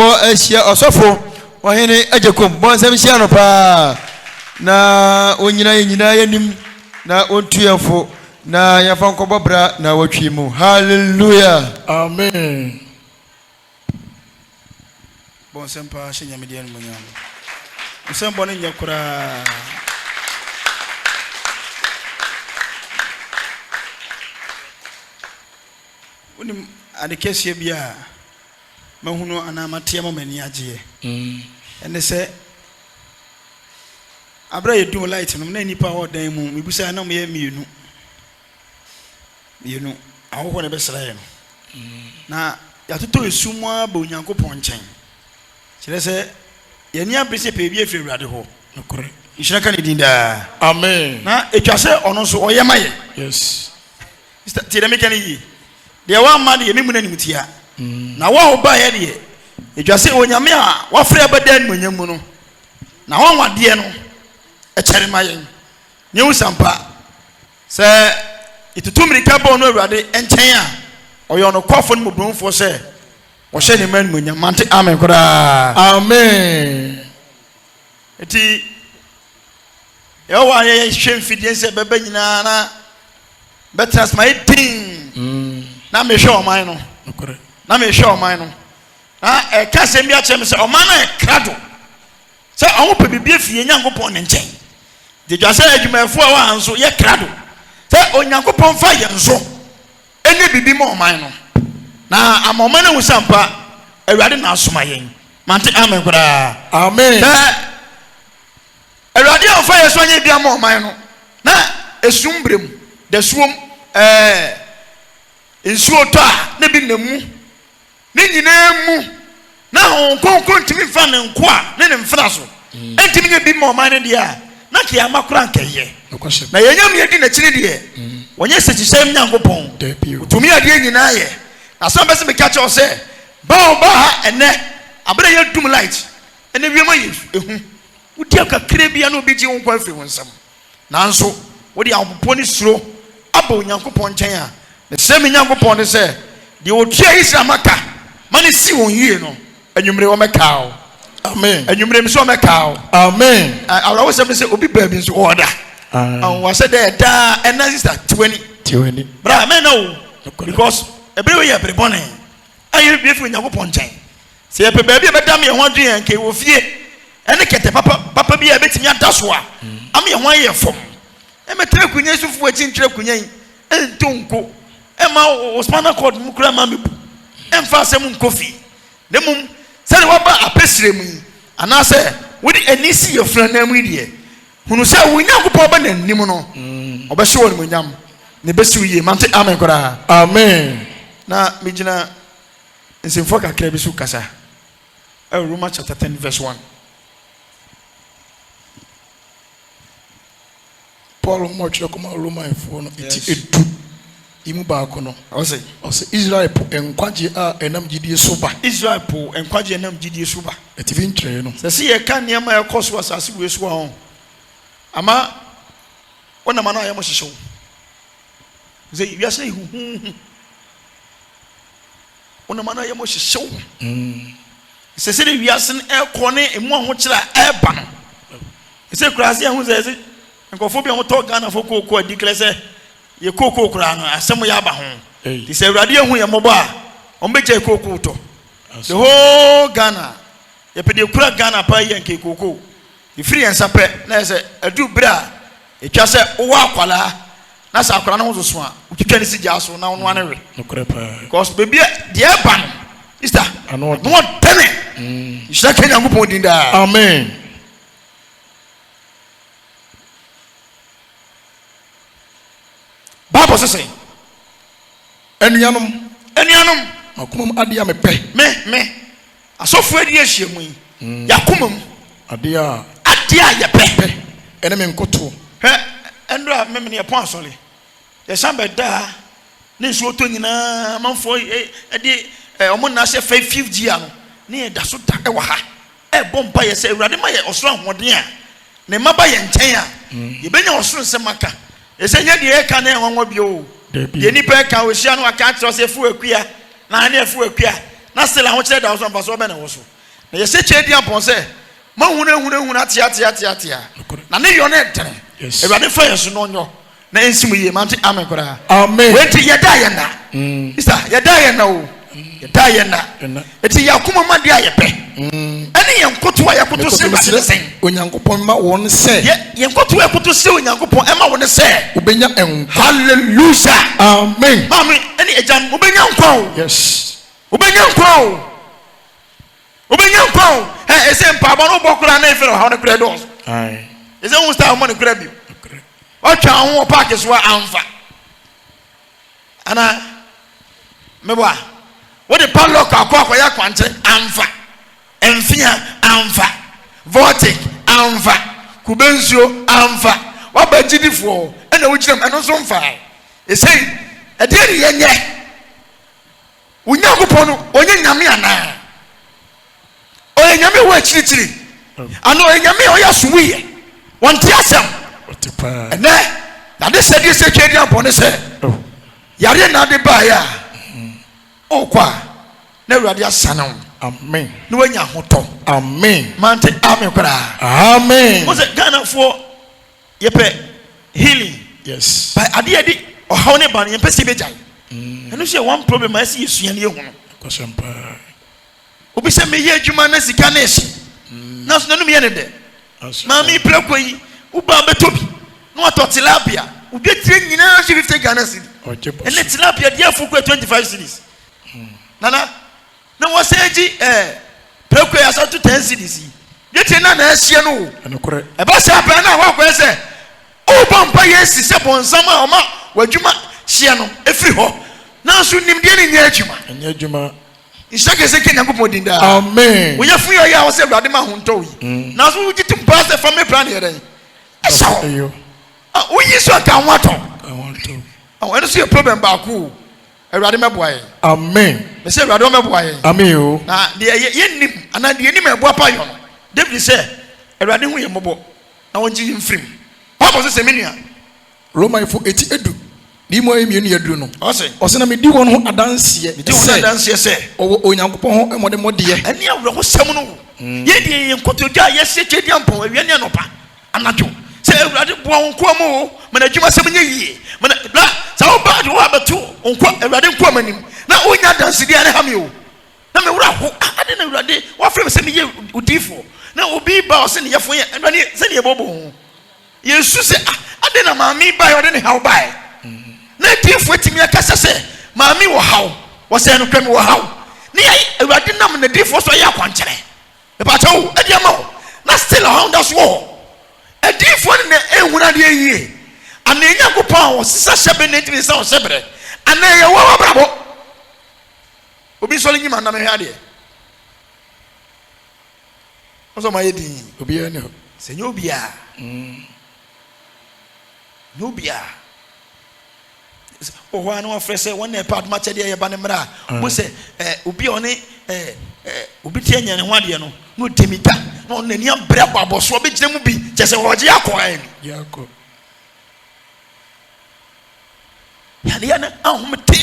Mbɔ ahyia ɔsɔfo ɔhene Agyekum. Bɔ nsɛm hyia no paa na ɔnyina yɛn nyinaa yɛnim na ɔntu yɛn fo na yɛmfa nkɔbɔ bra na wɔtwi mu. Hallelujah. Amen. Bɔ nsɛm paa hyɛ Nyame din animuonyam. Nsɛm bɔ no nyɛ koraa. Wonim ade kɛseɛ bi a mahunu anaa mate ama m'ani agyeɛ? Ɛne sɛ aberɛ a yɛdum light no na nnipa a wɔwɔ dan mu mebusa na wɔyɛ mmienu mmienu ahɔhoɔ na ɛbɛsra yɛ no na yɛatotɔ esu mu ara ba Onyankopɔn nkyɛn kyerɛ sɛ yɛn ani abere sɛ pɛɛ bi afiri Awurade hɔ. Nokorɛ. Nhyira ka ne din daa. Amen. Na ɛtwa sɛ ɔno nso ɔyɛ ma yɛ. Yes. Sister, tie deɛ meka no yie. Deɛ wamma deɛ, memmu no animtia. Na wo a wobaeɛ deɛ, ɛtwa sɛ Onyame a wafrɛ abɛda animuonyam mu no, n'anwanwadeɛ no kyɛre ma yɛn. Na yɛhu sɛ ampa, sɛ yɛtutu mmirika ba ɔno Awurade nkyɛn a, ɔyɛ ɔnokwafoɔ ne mmɔborɔhunufoɔ sɛ ɔhyɛ ne mma animuonyam. Mante amen koraa. Amen. Enti yɛwɔ a yɛhwɛ mfidie sɛ bɛbɛ nyinaa na bɛtena ase ma yɛ din mm. na mehwɛ ɔman no na mehwɛ ɔman no na ɛka asɛm bi akyerɛ me sɛ ɔman no ɛkra do sɛ ɔmo pɛ biribi afi yɛn nyankopɔn ne nkyɛn gyedwa sɛ adwumayɛfoɔ a wɔ ha nso yɛ kra do sɛ onyankopɔn fa yɛn so ɛnyɛ biribi ma ɔman no na ama ɔman no ahu sɛ ampa Awurade na asoma yɛn. Mante amen koraa. Amen. Sɛ Awurade amfa yɛn so anyɛ biribi ama ɔman no na esum berɛ mu, dasuom, ɛɛ nsuo tɔ a na ebi nam mu. Ne nyinaa mu, na Honhom Kronkron ntumi mfa ne nkoa ne ne mfena so ntumi nyɛ bi ma ɔman no deɛ a, na anka yɛama koraa anka ɛyɛ. Na yɛn Nyame adi n'akyi no deɛ, ɔnyɛ sɛkyihyɛm Nyankopɔn, ɔtumi adeɛ nyinaa yɛ. Na asɛm a mepɛ sɛ meka kyerɛ wo sɛ, ba a ɔbaa ha ɛnnɛ, aberɛ a yɛadum light, ɛnnɛ wiem ayɛ ehu, wodi kakra bi a na obi gye wo nkwa afiri wo nsam. Nanso wode ahopopoɔ ne suro aba Onyankopɔn nkyɛn a, mesrɛ me Nyankopɔn no sɛ, deɛ ɔtua Israel mma ka ma no si wɔn yie no, anwummere ɔmmɛkaa wo. Amen. Anwummere nso ɔmmɛkaa wo. Amen. Awerɛhosɛm ne sɛ obi baabi nso ɔɔda. Anwonwasɛ dɛ daa ɛna sista tiwani. Tiwani. Bra mɛnna o. Because ɛbere wei yɛ bere bɔne a yɛbɛbie firi Onyankopɔn nkyɛn. Sɛ yɛpɛ baabi a ɛbɛdam yɛn ho adwene a, anka yɛwɔ fie ne kɛtɛ papa papa bi a yɛbɛtumi ada so a ama yɛn ho ayɛ fam. Ɛmmɛtena akonnwa yi so mfa w'akyi nkyerɛ akonnwa yi, ɛntɔ nko, ɛmma wo spinal cord mu koraa mma mmebu, ɛmfa asɛm nkɔ fie. Na mmom sɛdeɛ woaba apɛsire mu yi, anaasɛ wode ani si yafunu anan mu yi deɛ, hunu sɛ wo Nyankopɔn ba n'anim no, ɔbɛhyɛ wo animuonyam na ɛbɛsi wo yie. Mante amen koraa. Amen. Na megyina Nsɛmfua kakra bi so kasa ɛwɔ Romans chapter 10 verse 1. Paul nwoma ɔtwerɛ kɔma Romanfoɔ no ti edu yi mu baako no. Ɔse. Ɔse Israel po nkwagye a ɛnam gyidie so ba. Israel po nkwagye a ɛnam gyidie so ba. Atifi ntwerɛeɛ no. Sɛ se yɛka nneɛma a ɛkɔ so wɔ asase wei so a ho ama wonam ano ayɛ mo hyehye wo. Sɛ wiase yɛ huhuhu. Wonam ano ayɛ mo hyehye wo. Sɛ sɛdeɛ wiase no ɛrekɔ ne emu ahokyerɛ a ɛreba no, ɛsɛ koraa sɛ yɛhu sɛ ɛsɛ nkurɔfoɔ bi a wɔtɔ Ghanafoɔ kookoo adi klɛ sɛ yɛ kookoo koraa no asɛm yɛ aba ho. Nti sɛ Awurade ahu yɛn mmɔbɔ a, wɔbɛgyae kookoo tɔ. The whole Ghana, yɛpɛ deɛ kura Ghana paa yi yɛ nka kookoo. Ɛfiri yɛn nsa pɛ na yɛ sɛ aduru berɛ a ɛtwa sɛ wowɔ akwadaa na sɛ akwadaa no ho soso a wotwitwa ne si gyaa so na wonoa no we. Nokorɛ paa. Because baabi a deɛ ɛba no sister ano ɔdene. Nhyira ka Nyankopɔn din daa. Amen. Bible sɛ sɛn? Anuanom. Anuanom. M'akoma mu adeɛ a mepɛ. Me me asɔfoɔ adi ahyia mu yi. Y'akoma mu. Adeɛ a. Adeɛ a yɛpɛ. Pɛ, ɛne me nkotoɔ. Hwɛ, ɛnora memene yɛpɔn asɔre, yɛsan bɛdaa ne nsuo tɔ nyinaa amanfoɔ de wɔn nna ahyɛ fɛ fifth gear no ne yɛda so da wɔ ha ɛrebɔ mpaeɛ sɛ Awurade ma yɛ ɔsoro ahoɔden a ne mma ba yɛn nkyɛn a yɛbɛnya ɔsoro nsɛm aka. Ɛsɛ nyɛ deɛ ɛka ne nwanwa bio o. Deɛ nipa ɛka ɔhyia no aka akyerɛ sɛ ɛfo akua na ne ɛfo akua. Na still ahokyerɛ da wo so a, mfasoɔ bɛn na ɛwɔ so? Na yɛhyɛ Tweaduampɔn sɛ, Moahunahunahuna ateateateatea, na ne yɔ no ɛdene. Awurade mfa yɛn so na ɔnyɔ na ɛnsi mo yie. Mante amen koraa. Amen. Wei nti yɛda a yɛnna. Sista, yɛda a yɛnna o. Yɛda a yɛnna. Eti yɛn akoma mu adeɛ a yɛpɛ. Ɛne yɛn nkoto a yɛkoto srɛ Awurade ne sɛn? Onyankopɔn ma wɔn sɛ. Yɛ yɛn nkoto a yɛkoto srɛ Onyankopɔn ɛma wɔn sɛ. Wobɛnya nkwa. Hallelujah. Amen. Maame ɛne agya no, mobɛnya nkwa o. Yes. Wobɛnya nkwa o. Wobɛnya nkwa o. Ɛ ɛsɛ mpaabɔ no wobɔ koraa na efiri ɔhaw no koraa dɔɔso. Ɛsɛ wohu sɛ ɔmɔ no koraa bio. Ɔtwa ho wɔ paaki so a amfa. Ana meboa wode padlock akɔ akɔyɛ akwankyerɛ amfa. Mfea amfa. Vortic amfa. Kube nsuo amfa. Waba gyidifoɔ ɛna wogyina mu ɛno nso mfa. Ɛsei ɛdeɛ ne yɛnyɛ. Wo Nyankopɔn no, ɔnyɛ Nyame anaa? Ɔyɛ Nyame wɔ akyirikyiri anaa ɔyɛ Nyame a ɔyɛ asowuiɛ? Wɔnte asɛm. Ɛnɛ, yɛade sɛdeɛ sɛ twɛ di ne sɛ oh. yareɛ na ade baeɛ a ɔkɔ a na Awurade asane wo. Amen. Na wanya ahotɔ. Amen. Mante amen koraa. Amen. Mo sɛ Ghanafoɔ Yɛpɛ healing. Yes. But adeɛ yɛde ɔhaw ne ba no yɛmpɛ sɛ yɛbɛgyae. Mm. Ɛno nso yɛ one problem a ɛsɛ yɛsua ne yɛhu no. Kɔsɛm paa. Obi sɛ meyɛ adwuma na sika ne ɛhye. Mm. Nanso n'anum yɛ ne dɛ. Maame prɛko yi woba bɛtɔ bi na watɔ tilapia. Obi atire nyinaa hye 50 Ghana cedi. Ɛnɛ tilapia deɛ afo kura 25 cedis. Mm. Nana Na wɔsan gye ɛɛ prako yi asan to ten cedis yi. Dwetire na na ɛhyeɛ no o. Ɛnokorɛ. Ɛba saa pɛɛ na wakɔyɛ sɛ ɔrebɔ mpa yɛ asi sɛ bɔnsam a ɔma w'adwuma hyeɛ no ɛfiri hɔ. Nanso nimdeɛ no nyɛ adwuma. Ɛnyɛ adwuma. Nhyira kɛse nka Nyankopɔn din daa. Amen. Wo yafunu yɛ ɔyɛ a wɔsɛ Awurade ma ahontɔ wo yi. Nanso wogye tom paa sɛ family plan yɛ dɛn? Ɛhyɛ hɔ. Ah, woyi so a ka ho atɔ. Ka ho atɔ. Ɛno nso yɛ problem baako o. Awurade mɛboa yɛn. Amen. Mese Awurade ɔmɛboa yɛn. Amen o. Na deɛ yɛnnim anaa deɛ yɛnim a ɛboa pa yɔ no, David sɛ, Awurade hu yɛn mmɔbɔ na ɔngye yɛn mfiri mu. Bible se sɛ me nua. Romanfo eti edu ne mu ayɛ mmienu yɛ duru no. Ɔse. Ɔse na medi wɔn ho adanseɛ Medi wɔn adanseɛ sɛ. Ɔwɔ Onyankopɔn ho mmɔdemmɔ deɛ. Ɛne awerɛhosɛm no o. Yɛn deɛ yɛn nkotodwe a yɛasie Tweaduampɔn awia ne anɔpa. Anadwo, sɛ Awurade boa wo nkoa mu o, ma n'adwumasɛm nyɛ yie. Ma na, bra, sɛ woba de wo abɛto wo nkoa, Awurade nkoa m'anim, na wonya adansedie a, ne ha me o. Na me werɛ aho, ah, adɛn na Awurade wafrɛ me sɛ meyɛ odiyifoɔ, na obi ba ɔse ne yɛfo yɛ, Awurade, sɛdeɛ yɛbɔbɔ ho. Yɛsu sɛ, ah, adɛn na maame yi baeɛ, ɔde ne haw baeɛ. Na adiyifoɔ atumi akasa sɛ, maame wɔ haw, wɔsɛ nokorɛ mewɔ haw. Ne yɛ, Awurade nam n'adiyifoɔ so ayɛ akwankyerɛ. Mepakyɛ wo, ɛde ama wo na still ɔhaw da so wɔ hɔ. Adiyifoɔ no na ɛnhunu adeɛ yie anaa Nyankopɔn a ɔsesa hyɛbere na ɛntumi nsesa wo hyɛberɛ anaa ɛyɛ wo abrabɔ. Obi nsɔre nyima na mehwɛ adeɛ. Wo sɛ ɔma yɛ din. Obiara ni hɔ. Sɛ nyɛ obiara. Nyɛ obiara. Wɔ hɔ a na wɔfrɛ sɛ wɔn na ɛpɛ adom akyɛdeɛ yɛ ba no mmra a, mo sɛ ɛɛ obi a ɔne ɛɛ ɛɛ obi te anya ne ho adeɛ no na ɔdi mita na ɔno n'ani abere abɔ abɔsoɔ bɛgyina mu bi kyɛ sɛ ɔgye akɔ ayɛ ni. Akɔ. Yadeɛ no ahomete.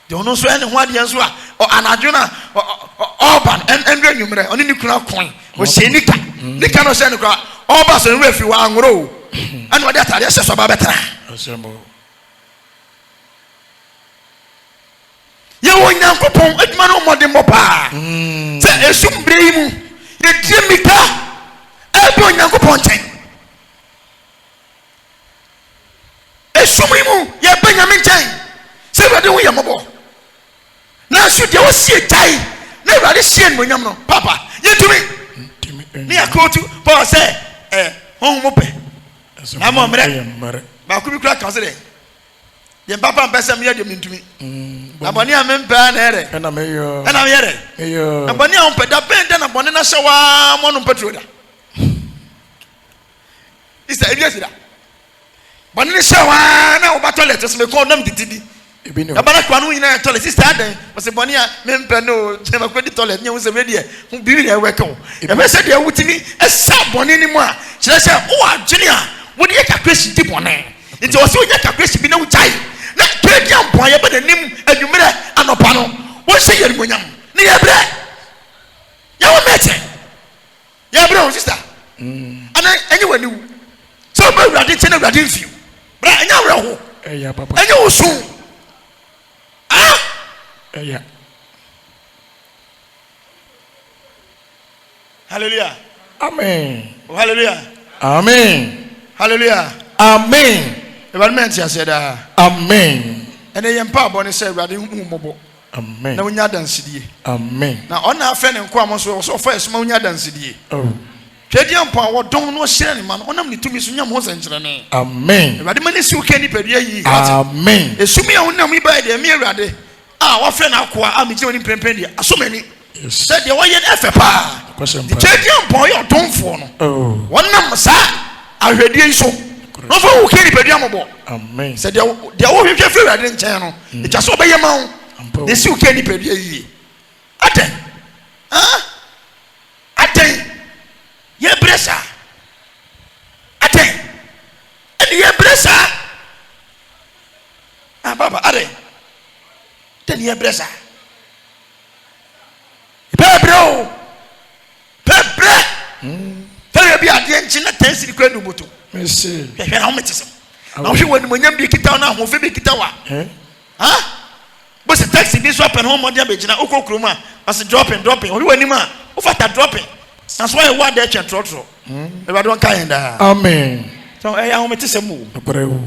Deɛ ɔno nso ɛne ho adeɛ nso a anadwo no a ɔreba no ɛnrɛ nwummerɛ ɔne ne kunu akoe ɔhyɛ nika mm. nika no ɔhyɛ no koraa ɔreba so nwura firi hɔ anworɔ o ɛna ɔde ataadeɛ hyɛ so ɔba bɛtena yɛwɔ Nyankopɔn adwuma no mmɔdemmɔ paa mm. sɛ esum berɛ yi mu yɛdie mika ɛbɛ Onyankopɔn nkyɛn. Esum yi mu yɛba Nyame nkyɛn sɛ Awurade hu yɛn mmɔbɔ. Nanso deɛ ɔsi agyae na Awurade hyɛ animuonyam no, papa, yɛntumi. Ne yɛakootu Paul sɛ ɛ honhom pɛ na ama mmerɛ. Baako bi kura ka sɛ dɛ deɛ mpapa mpɛ sɛ meyɛ deɛ mentumi. Mm, na bɔne a mempɛ a na ɛyɛ dɛ. Ɛna meyɛ. Ɛna meyɛ dɛ. Na bɔne a wompɛ da bɛn da na bɔne no ahyɛ waa mo anom petro da. Isa ebi asi da. Bɔne no hyɛ waa na woba toilet so mekɔ nam didi bi. Ɛba na kwa no nyinaa toilet sista adɛn wɔsɛ bɔne a mempɛ no kyɛ makɔ di toilet nyɛ wo sɛ wei deɛ ho biribi na ɛwɛka wo. Ɛbɛ sɛ deɛ wotumi ɛsa bɔne no mu a kyerɛ sɛ wowɔ adwene a wode yɛ calculation di bɔne. Nti ɔsɛ wonya calculation bi na wogyae na ke Tweaduampɔn a yɛba n'anim anwummerɛ, anɔpa no, wɔnhyɛ yɛn animuonyam na yɛbrɛ. Yɛwɔ mɛkyɛ. Yɛbrɛ o, sista. Ana ɛnyɛ w'ani wu sɛ wobɛ Awurade nkyɛn na Awurade mfiw. Bra, ɛnyɛ awerɛho. Ɛnyɛ wo so. Ah! Ɛya. Hallelujah. Amen. Oh, hallelujah. Amen. Hallelujah. Amen. Awurade mɛ nte aseɛ daa. Amen. Ɛnɛ yɛn mpaabɔ ne sɛ Awurade hu mmɔbɔ. Amen. Na wonya adansedie. Amen. Na ɔna afrɛ ne nkoa mo nso ɔsɛ ɔfa ɛsoma wonya adansedie. Oh. Twɛdeɛ mpo a wɔdɔn no ɔhyerɛ ne ma no ɔnam ne tumi so nya mo ho nsɛnkyerɛnne. Amen. Awurade ma ne siw kɛ nipadua yi. Amen. Esumi a wonam yi baeɛ deɛ me Awurade a wafrɛ n'akoa a megyina w'anim mprempren deɛ, asɔ m'ani sɛ deɛ wɔyɛ no ɛfɛ paa. Ne Tweaduampɔn ɔyɛ ɔdomfoɔ no, oh. wɔnam saa ahwɛdeɛ yi so na ɔfa wo kɛ nipadua mmɔbɔ. Sɛ deɛ deɛ wohwehwɛ firi Awurade nkyɛn no, ɛtwa sɛ ɔbɛyɛ ma wo na ɛsi wo kɛ nipadua yie. Adɛn? Adɛn? Yɛbrɛ saa. Adɛn? Ɛne yɛbrɛ saa. Ah, papa, adɛn? Dɛn ne yɛbrɛ saa? Pɛbrɛ o, pɛbrɛ. Fɛrɛ bi adeɛ nkye na tɛn siri kura nuboto. Hwɛhwɛ na wɔn te sɛm. Na wohwɛ wɔ animonyam bi kita na ahoɔfɛ bi kita wa. Ha? Bose taxi bi nso apɛ ne ho mmɔden abɛgyina wokɔ kurom a ɔse dropping dropping ɔhwɛ w'anim a wofata dropping na so ayɛ wo adɛ twɛn trɔtrɔ. Awurade ɔnka yɛn daa. Amen. So ɛyɛ ahometesɛm o. Nokorɛ o.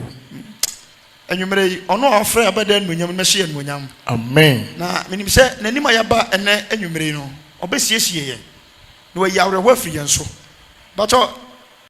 Anwummerɛ yi, ɔno a ɔfrɛ abɛda animuonyam no mɛhyɛ yɛn animuonyam. Amen. Na menim sɛ n'anim a yɛaba ɛnnɛ anwummerɛ yi no, ɔbɛsiesie yɛn, na wayi awerɛhoɔ afiri yɛn so. Mpakyɛw,